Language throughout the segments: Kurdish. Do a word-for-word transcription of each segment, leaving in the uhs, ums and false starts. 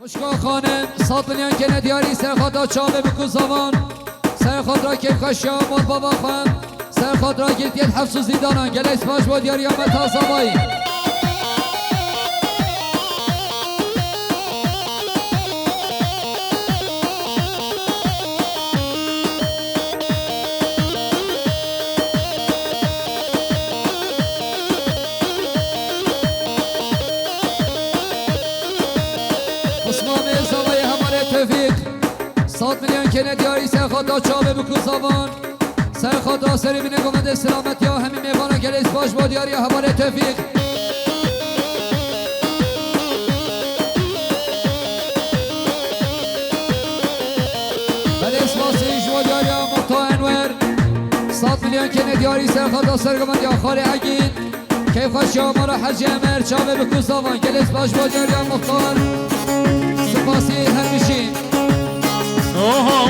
Xwişka xanim, sed milyon kene diyarî, ser xatra çavê bikû zavan, ser xatra kêfxweşiya mal bava xwe, ser xatra girtiyên hefs û zîndanan, gelek spas bo diyariya me ta zavayî. Xismamê zavayê hevalê Tevfîq. Sed milyon kene diyarî, ser xatra çavê bikû zavan, ser xatra serê bîne govendê selametiya hemî mêvana, gelek spas bo diyariya hevalê Tevfîq. Belê spasî ji bo diyariya Muxtar Enwer. Sed milyon kene diyarî, ser xatra sergovendiya xalê Egîn. Keyfxweşiya mala Hecî Emer, çavê bikû zavan, gelek spas ji bo diyariya Muxtar. Spasî her bijî. Oha.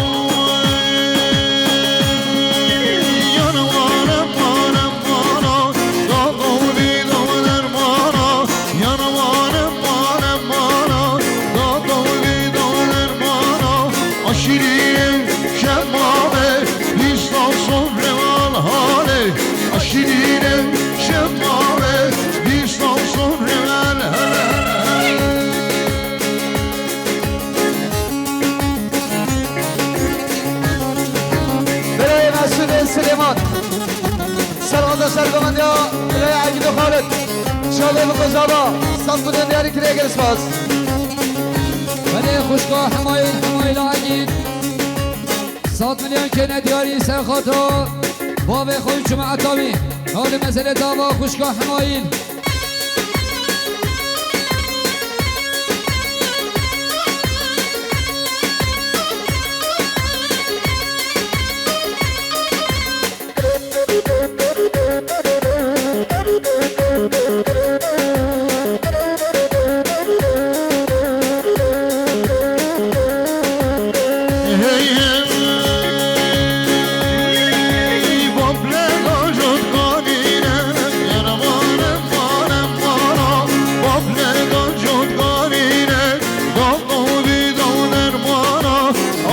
Şîrîn şema be, bîstan sonra hale. Şîrîn şema be, bîstan sonra hale. Birayê Mesûdê Silêman. Serhada sergovendiya birayê Egîdê Xalid. Çavê bikû zava. Sed milyon diyarî kirê, gelek spas. Belê xwişka Hemayîl, Hemayîla Egîd. Sed milyon kene diyarî, ser xatra bavê xwe û cemaeta wî. Nalê mezelê dava xwişka Hemayîl.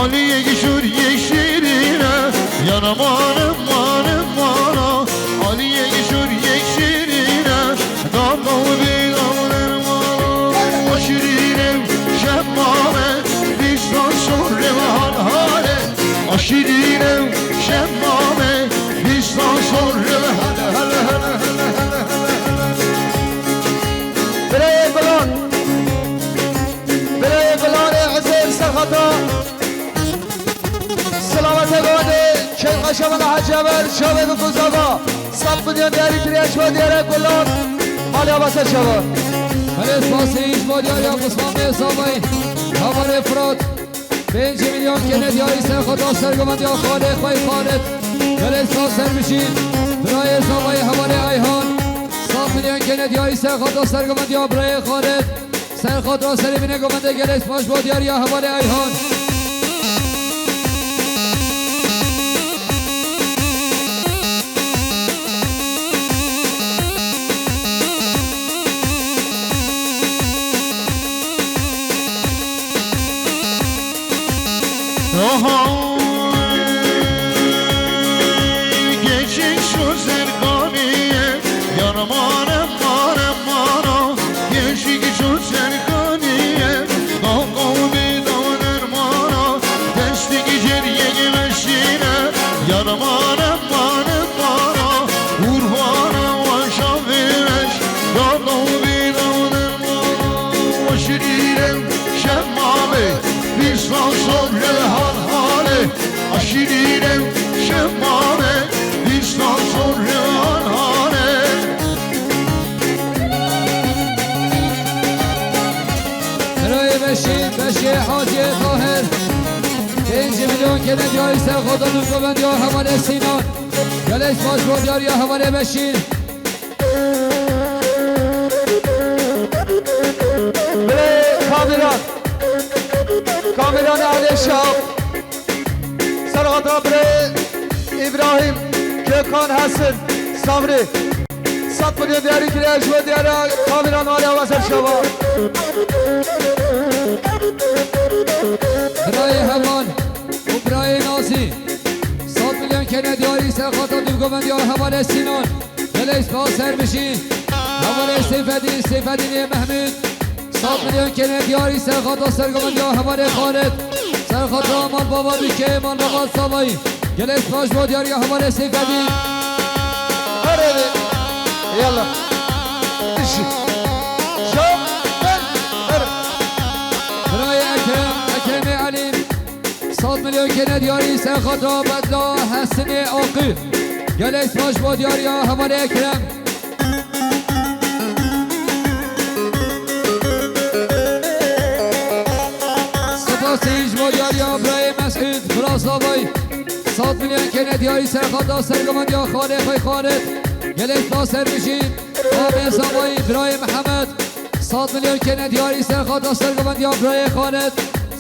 Aliyê şûr yek şîrîne, yana mane, mane, mana. Aliyê şûr yek şîrîne, dam dam bî dam dermana. O şîrîne şemmame, bîstan sonra hal hale. O şîrîne şemmame, bîstan sonra hale, hale, hale. Birayê Gulan, birayê Gulanê Hüseyin Serhata. Selamete gode, keyf xweşe mala Hecî Emer, çavê bikû zava. Sed milyon diyarî kiriye, ji bo diyare Gulan. Maliya bese çava. Belê spasî ji bo diyariya Qismamê Zavayî. Hevalê Firat. Pênc milyon kene diyarî, ser xata sergovendiya xalê xwe Xalid. Gelê spas ser bijîn. Birayê Zavayî hevalê Ayhan. Sed milyon kene diyarî, ser xata sergovendiya birayê Xalid. Ser xatra serê bîne govende, gelek spas bo diyariya hevalê Ayhan. Oha. Geçin şu Serkaniye, yanıma ne mane mana. Geçin şu Serkaniye, kaka bir dağ dermana. Destek içeriye girişine, yanıma ne mane mana. Urfana Şirîne şemmame, bîstan sonra hal hale. A şirîne şemmame, bîstan sonra hal hale. Birayê Beşîr, Beşîr Hacî Tahir. Pênc milyon kene diyarî ser xwe da nû govendiya hevalê Sînan. Gelek spas bo diyariya hevalê Beşîr. Birê Kamiran. Kamiran Alê Şahap. Ser xatra birê Îbrahîm Kökan Hesin Sabrî. Sed milyon diyarî kiriye ji bo diyara Kamiran Alê Awa ser şava. Govendiya hevalê Sînan. Gelek spas her bijî. Hevalê Seyfedîn, Seyfedînê Mehmûd. Sed milyon kene diyarî serxata sergovendiya hevalê Xalid. Serxata malbava Bikê, malbava Savayî. Gelek spas bo diyariya hevalê Seyfedîn. Erê, yalla. Işi. Şam, ben, erê. Birayê Ekrem, Ekremê Elî. Sed milyon kene diyarî serxata bedla Hesinê Aqî. Gelek spas bo diyariya hevalê Ekrem. Sipasî ji bo diyariya birayê Mesûd, bira Zavayî. Sed milyon kene diyarî serxata sergovendiya xalê xwe Xalid. Gelek spas her bijî. Amê Zavayî, birayê Mihemed. Sed milyon kene diyarî serxata sergovendiya birayê Xalid.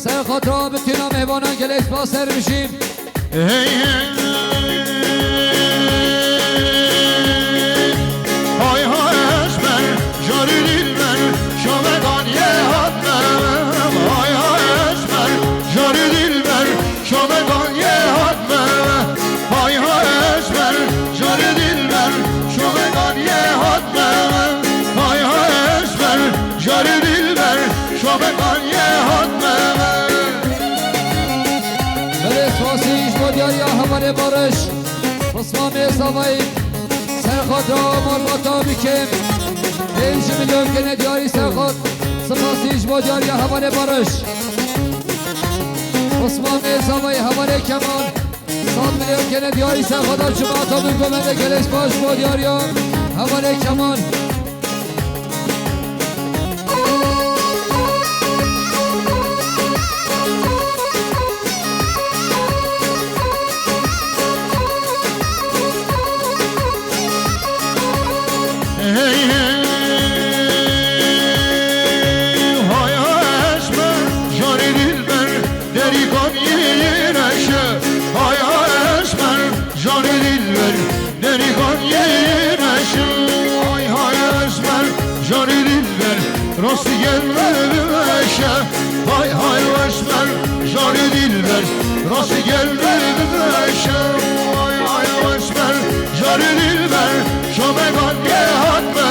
Serxata bitîna mêvanan gelek spas her bijî. Hey, hey. Hay hay Esmer, jarî dilber, şamekan yê hatme. Hay hay Esmer, jarî dilber, şamekan yê hatme. Hay hay Esmer, jarî dilber, şamekan yê hatme. Hay hay Esmer, jarî dilber, şamekan yê hatme. Belê spasî ji bo diyariya hevalê Barış. Osmanê Zavayî. Serxata malbata Bikê. Pênc milyon kene diyarî serxat. Spasî ji bo diyariya hevalê Barış. Osmanê Zavayî, hevalê Kemal. Sed milyon kene diyarî serxata cemaata Dûrgovende, gelek spas ji bo diyariya hevalê Kemal. Hey, hey, hay, hay, Esmer, jarê dilber, derî kan yê neşe. Hay, hay, Esmer, jarê dilber, derî kan yê neşe. Hay, hay, Esmer, jarê dilber, rastî gel me bimeşe. Hay, hay, Esmer, jarê dilber, rastî gel me bimeşe. Hay, hay, Esmer, jarê dilber, şamekan yê hatme.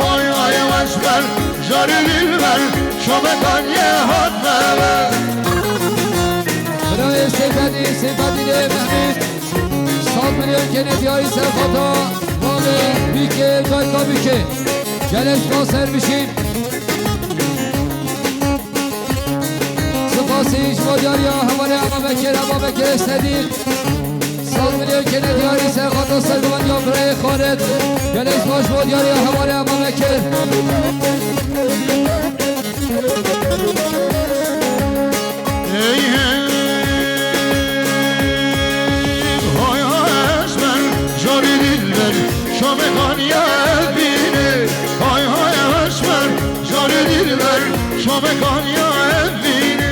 Hay, hay, Esmer, jarê dilber, şamekan yê hatme. Birayê Seyfedî, Seyfedînê Mehmî. Sed milyon kene diyarî serxata malê Bîkê, dayka Bîkê. Gelek spas her bijîn. Spasî ji bo diyariya hevalê Ema Bekir, Ema Bekir Sedîq. Sed milyon kene diyarî serxata sergovendiya birayê Xalid. Gelek spas ji bo diyariya hevalê Ema Bekir. Hey, hey, hay, hay, Esmer, jarê dilber, şamekan yê bîne. Hay, hay, Esmer, jarê dilber, şamekan yê bîne.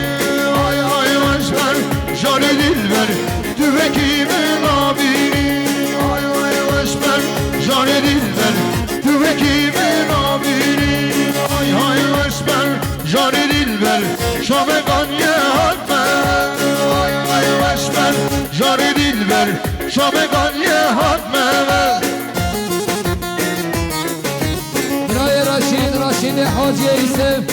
Hay, hay, Esmer, jarê dilber, tu wekî min nabînî. Hay, hay, Esmer, jarê dilber, tu wekî min nabînî. Hay, hay, Esmer, jarê dilber, şamekan yê hatme. Hay, hay, Esmer, jarê dilber, şamekan yê hatme. Birayê Raşîd, Raşîdê Haciyê Îsif.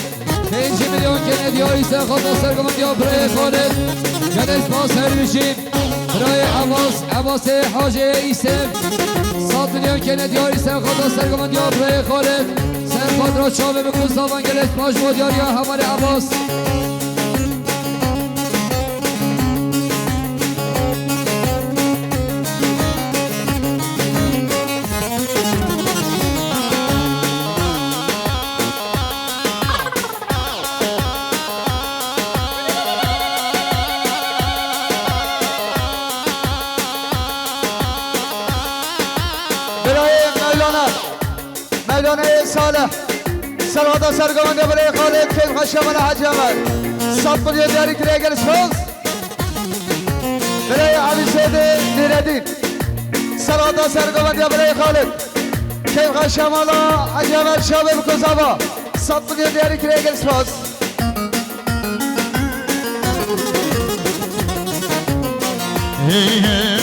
Pêncî milyon kene diyarî serxata sergovendiya birayê Xalid. Gelek spas her bijîn. Birayê Ebas, Ebasê Hacê Îsem. Sed milyon kene diyarî serxata sergovendiya birayê Xalid. Serxat ra çavê bikun zavan, gelek spas ji bo diyariya hevalê Ebas. Birayê Mewlana, Mewlanayê Salih. Serhada sergovende birayê Xalid, keyf xweş Şemala Hacî Emer. Sed milyon diyarî kireye geliş poz. Birayê Elî Seydi Nîredîn. Serhada sergovende birayê Xalid. Keyf xweş Şemala Hacî Emer, şabê bi kozava. Sed milyon diyarî kireye geliş poz. Hey, hey.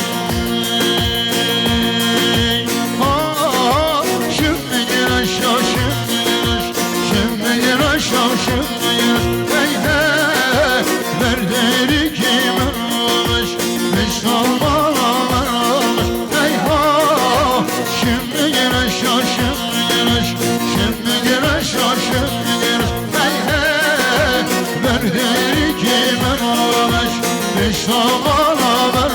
Derîkî min aş, pişta mala min.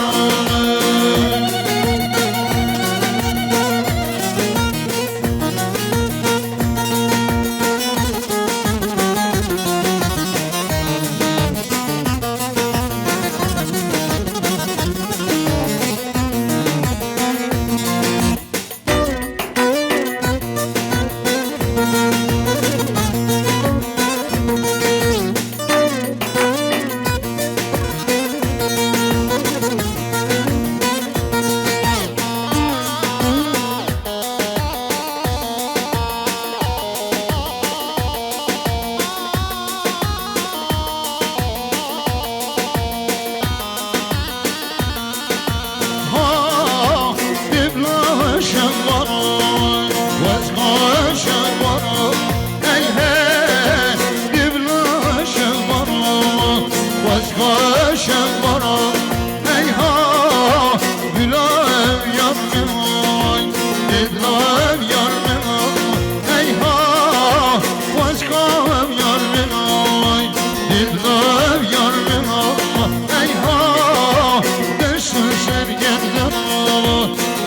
Dest û ser gerdan,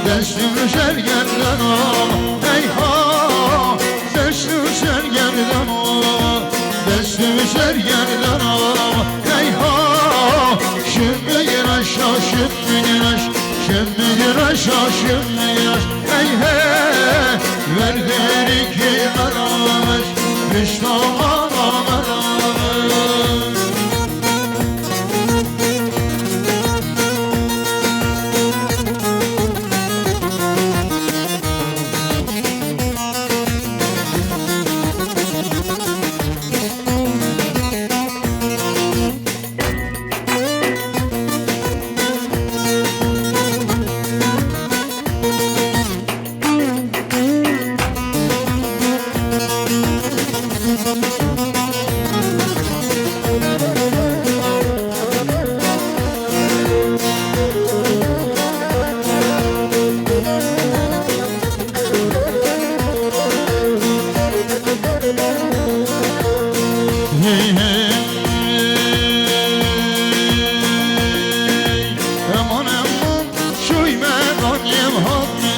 dest û ser gerdan, ey ha. Dest û ser gerdan, dest û ser gerdan, ey ha. Şimdi güneş, şimdi güneş, şimdi güneş, şimdi güneş, ey he. Ver derîkî min aş, pişta mala min. Hey, hey, eman, eman, şoy me ganiyem hat me,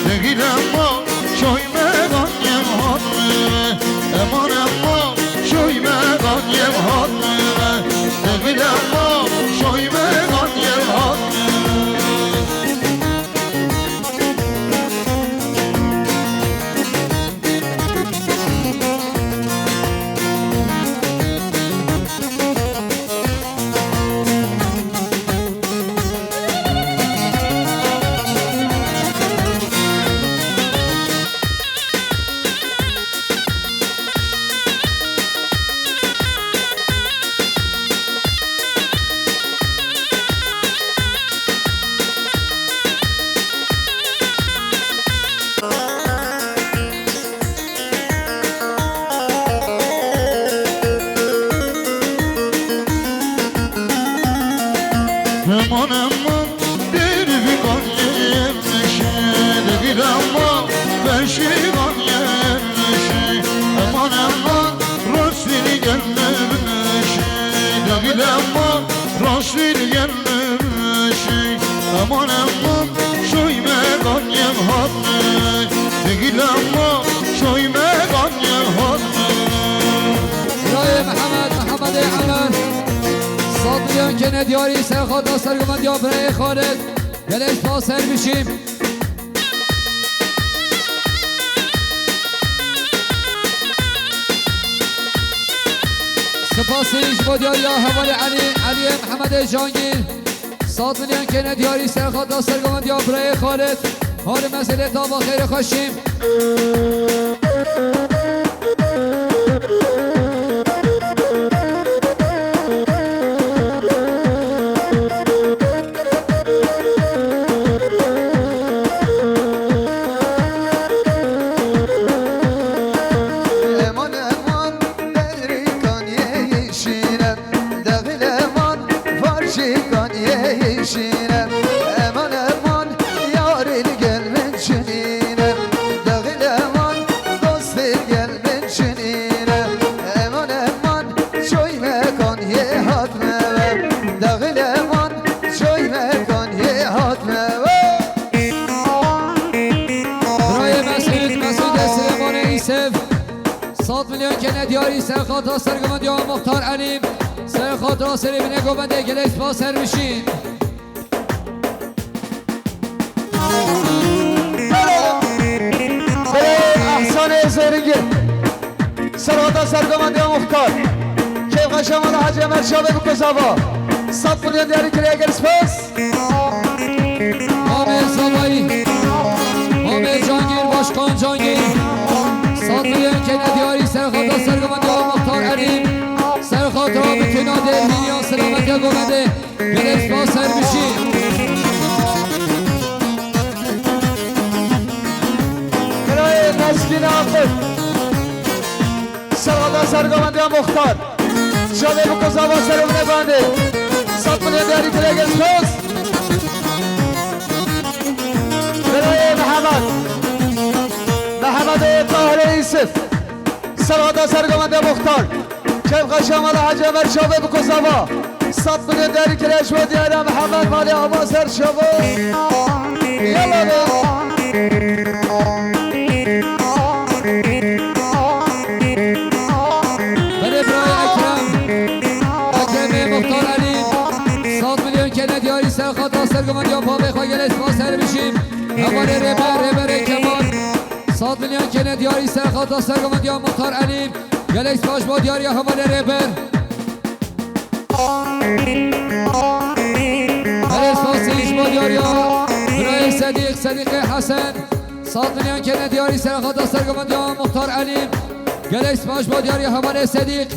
degil eman, şoy me ganiyem hat me, eman, eman, şoy me ganiyem hat me, degil eman, şoy me ganiyem hat me. Eman, eman, dervikan yemişi, degil eman, beşikan yemişi. Eman, eman, rastini gelmemişi, degil eman, rastini gelmemişi. Eman, eman, şoy me ganiyem hat me, degil eman, şoy me ganiyem hat me. Birayê Mihemed, Mihemedê Emer. Sed milyon kene diyarî ser xata sergovendiya birayê Xalid. Gelek spas her bişîm. Spasî ji bo diyariya hevalê Elî, Eliyê Mihemedê Cangîr. Sed milyon kene diyarî ser xata sergovendiya birayê Xalid. Harê mezelê tava xêrê xweşî. Eman, eman, derîkan yê şîne, dexil eman, varşîkan yê şîne. Eman, eman, yarî li gel min çinîne, dexil eman, dostî gel Diyarî serxata sergovendiya Muxtar Elî, serxata serê binê govendê gelek spas her bijî. Belê, belê, Ehsanê Zêringî. Serxata sergovendiya Muxtar. Kêfxweşa mala Hecî Emer Şavê bi kozava. Sed milyon diyarî kiriye gelek spas. Amê Zavayî, Amê Cangîr, Başkan Cangîr, sed milyon kene diyarî serxata sergovendiya Muxtar Elî, serxata bitûna dêrhîniya selametiya govendê, gelek spas her bijî. Birayê Lezgîn Aqil. Serxata sergovendiya Muxtar. Şavê bi kozava serê binê bandê. Sed milyon diyarî kiriye gelek spas. Birayê Mihemed. Mihemed ê Tahirê Yusuf. Serxata sergovendiya Muxtar. Kêfxweşa mala Hecî Emer Şavê bi kozava. Sed milyon diyarî kiriye ji bo diyara Mihemed malê ava ser şava. Yala be. Berê birayê Ekrem. Ekremê Muxtar Elî. Sed milyon kene diyarî serxata sergovendiya bavê xwe gelek spas her bijî. Hevalê rêber, rêberê Kemal. Sed milyon kene diyarî serxata sergovendiya Muxtar Elî. Gelek spas bo diyariya hevalê rêber. Gelek spas ji bo diyariya birayê Sedîq, Sedîqê Hesen. Sed milyon kene diyarî serxata sergovendiya Muxtar Elî. Gelek spas bo diyariya hevalê Sedîq.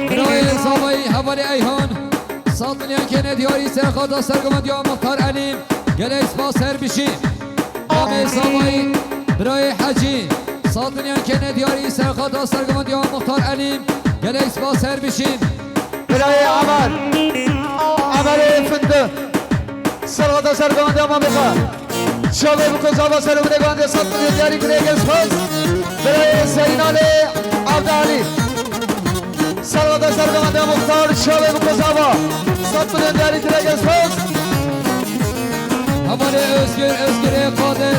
Birayê Zavayî hevalê Eyhan. Sed milyon kene diyarî serxata sergovendiya Muxtar Elî. Gelek spas her bijî. Amê Zavayî, birayê Hecî. Sed milyon kene diyarî serxata sergovendiya Muxtar Elî. Gelek spas her bijî. Birayê Emer. Emerê Findi. Serxata sergovendiya mamê xwe. Şavê bi kozava serê binê bandê sed milyon diyarî kiriye gelek spas. Birayê Zeynalê Evdalî. Serxata sergovendiya Muxtar, Şavê bi kozava. Sed milyon diyarî kiriye gelek spas. Hevalê Özgür, Özgürê Qadir.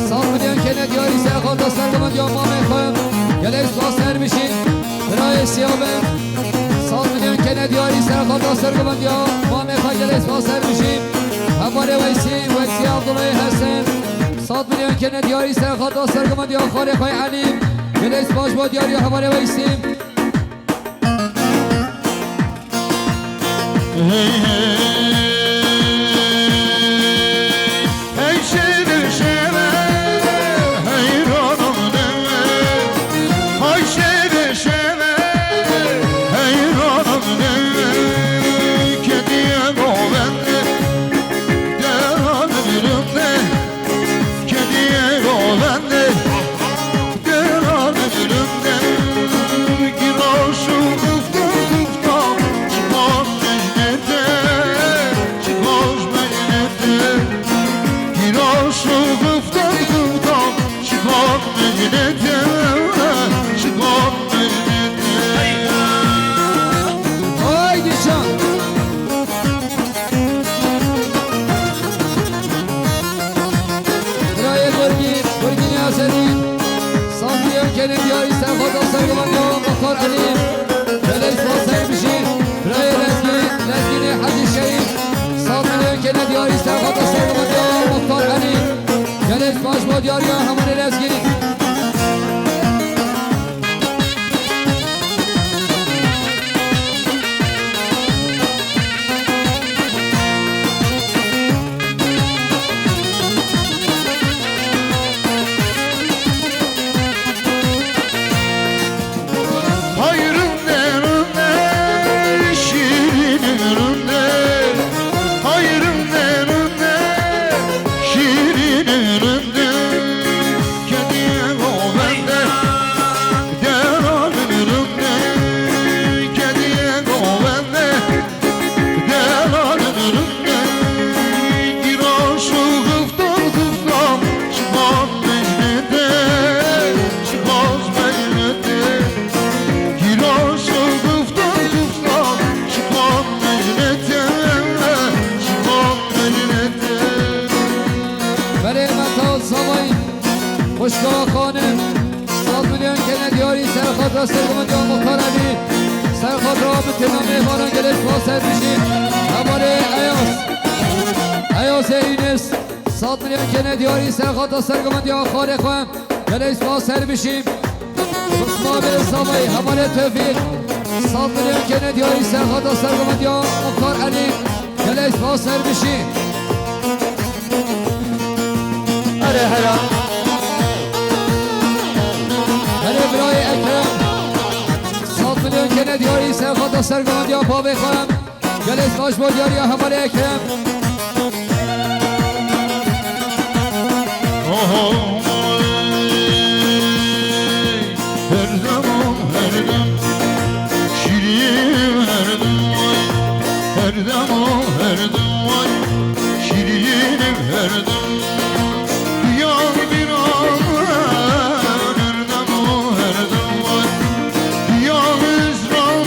Sed milyon kene diyarî serxata sergovendiya mamê xwe. Gelek spas her bijî. Birayê Siyabin. Sed milyon kene diyarî serxata sergovendiya mamê xwe gelek spas her bijî. Hevalê Weysî, Weysî Abdullahê Hesen. Sed milyon kene diyarî serxata sergovendiya xalê xwe Elî. Gelek spas bo diyariya hevalê Weysî. Hey, hey, hey, şêrê, şêrê, heyranım deme. Hay şêrê, şêrê, heyranım deme. Kediye govende, deran ömrümde. Kediye govende, deran ömrümde. Giroşu gıfta gıfta, çıkar mecnete, çıkar mecnete. Giroşu gıfta gıfta, çıkar mecnete, çıkar mecnete. Haydi can. Birayê Gurgîn, Gurgînê Azerî. Sed milyon kene diyarî serxata sergovendiya Muxtar Elî. Gelek spas her bijî. Birayê Lezgîn, Lezgînê Hecî Şerîf. Sed milyon kene diyarî serxata sergovendiya Muxtar Elî. Gelek spas bo diyariya hevalê Lezgîn. Hayrım derinde, şirinim rinde, hayrım derinde, şirinim rinde. Xwişka Xanim, sed milyon kene diyarî ser xatra sergovendiya Muxtar Elî. Ser xatra bi têna mêvanan gelek spas ser bijî. Hevalê Eyas. Eyasê Înis, sed milyon kene diyarî ser xatra sergovendiya xalê xwe. Gelek spas ser bijî. Bismabê Zavayî, hevalê Tevfîq. Sed milyon kene diyarî ser xatra sergovendiya Muxtar Elî. Gelek spas ser bijî. Erê hera. Erê birayê Ekrem. Sed milyon kene diyarî ser xata sergovendiya bavê xwe. Gelek spas bo diyariya hevalê Ekrem. Oho. Her zaman, her dem şîrînim, her dem vay. Her dem o, her dem vay. Şîrînim, her dem. Diyar bir aman, her dem o, her dem vay. Diyar hüsran,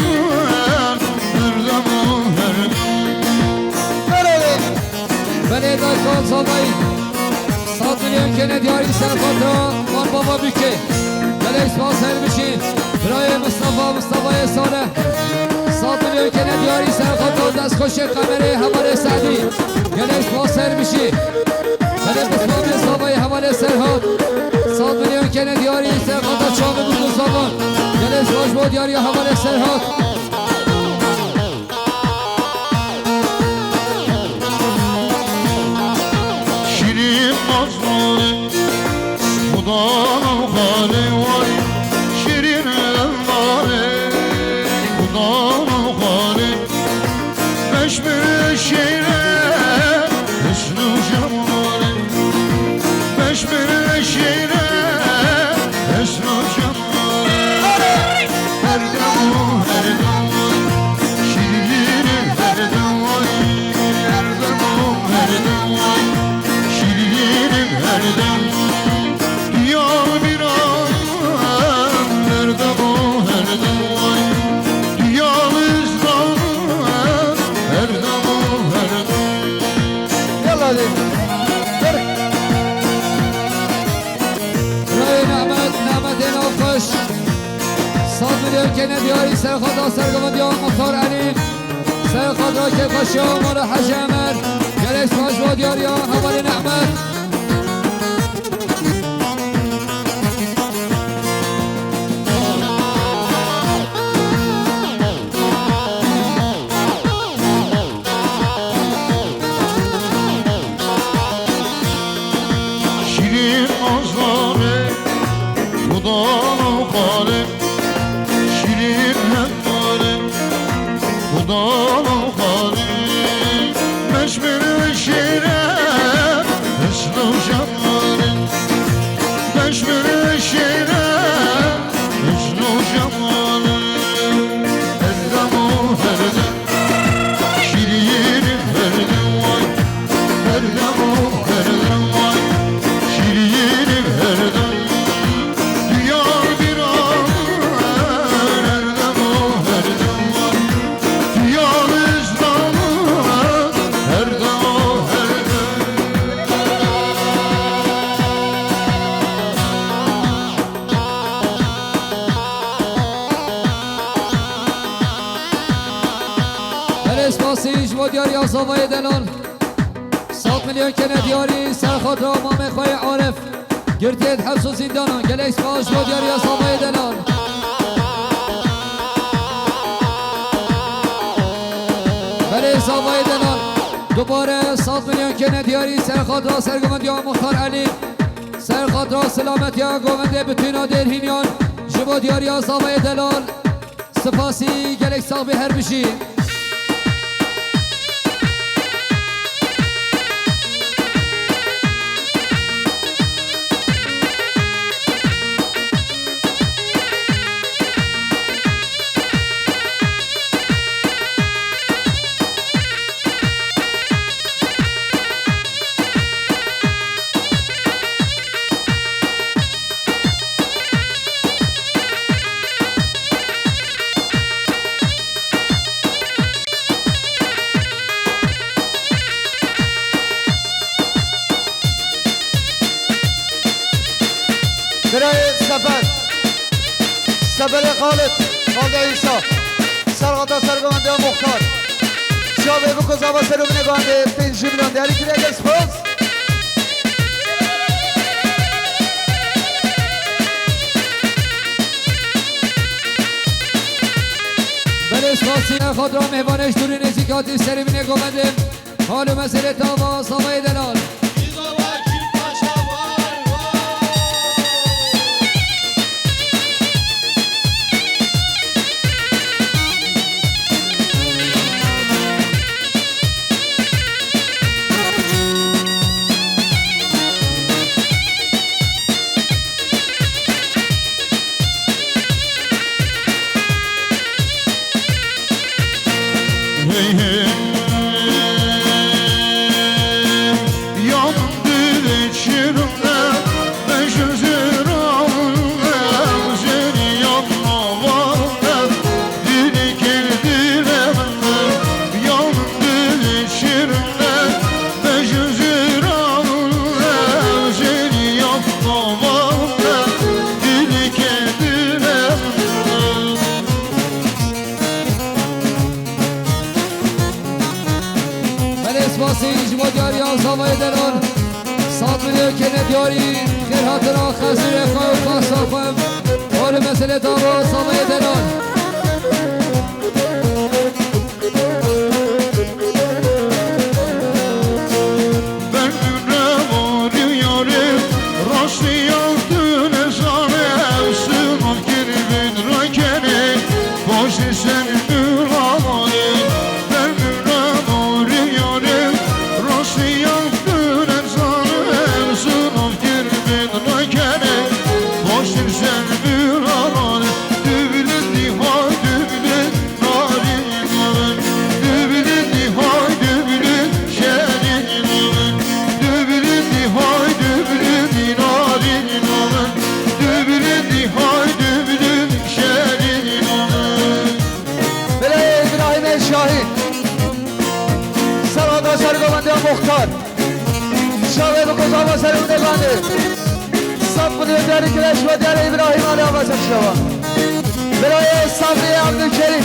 her dem o, her dem. Belê dayka Zavayî. Sed milyon kene diyarî ser xatra van baba bike. Gelek spas her bijî. Birayê Mistefa, Mistefayê Salih. Sed milyon kene diyarî ser xatra destxweşê Qemerê hevalê Sedî. Gelek spas her bijî. Belê Mistefayê Zavayî hevalê Serhat. Sed milyon kene diyarî ser xatra çavê Mutlu Zavan. Gelek spas bo diyariya hevalê Serhat. Şîrîn mazlûmê, xudan û xalê way, şîrîn lendalê, xudan û xalê, beş bir şêre, husn û cemalê, beş bir şêre, husn û cemalê. Her dem o, her dem vay. Şîrînim her dem vay. Her dem o, her dem vay. Şîrînim her dem. Diyar bir an. Her dem o, her dem vay. Diyar hüsran. Her dem o, her dem. Yalla de. Dur. Birayê Nehmet, Nehmetê Navxweş. Sed milyon kene diyarî ser xatra sergovendiya Muxtar Elî. Ser xatra kêfxweşiya mala Hecî Emer. Gelek spas bo diyariya hevalê Nehmet. Şîrîn azarê, xudan û xalê, şîrîn hemdarê, xudan û xalê, beş bir şêre, husn û cemalê, beş bir şêre, husn û cemalê. Her dem o, her dem. Şîrînim her dem vay. Her dem o, her dem vay. Şîrînim her dem. Diyar bir an. Her dem o, her dem vay. Diyar hüsran. Her dem o, her dem. Belê spasî ji bo diyariya Zavayê Delal. Sed milyon kene diyarî ser xatra mamê xwe yê Arif. Girtiyê di heps û zîndanan. Gelek spas ji bo diyariya Zavayê Delal. Belê Zavayê Delal. Dubare sed milyon kene diyarî ser xatra sergovendiya Muxtar Elî. Ser xatra silametiya govendê bitûna Dêrhîniyan ji bo diyariya Zavayê Delal. Spasî gelek sax bî her bijî. Birayê Sefer. Seferê Xalid. Xalid Îsa. Serhata sergomandeya Muxtar. Çavê biko zava serê binê gandê pêncî milyon. Diyarî kiriye gel spas. Belê spasî ne xatra mêvanê ji dûrî nêzîk hatî serê binê gomendê. Hal û meselê tava zavayê delal. Belê spasî ji bo diyariya zavayê delal. Sat milyon kene diyarî, xêr hatina xezûrê xwe û xasa xwe. Hal û meselê tava zavayê delal. Belê Îbrahîmê Şahîn. Serhata sergomandeya Muxtar. Çavê biko zava serê binê gandê. Sat milyon diyarî kiriye ji bo diyarê Îbrahîm Alî Abaser şeva. Birayê Sabriyê Abdulkerîm.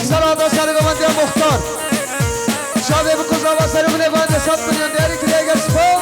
Serhata sergomandeya Muxtar. Çavê biko zava serê binê gandê. Sat milyon diyarî kiriye gel spas.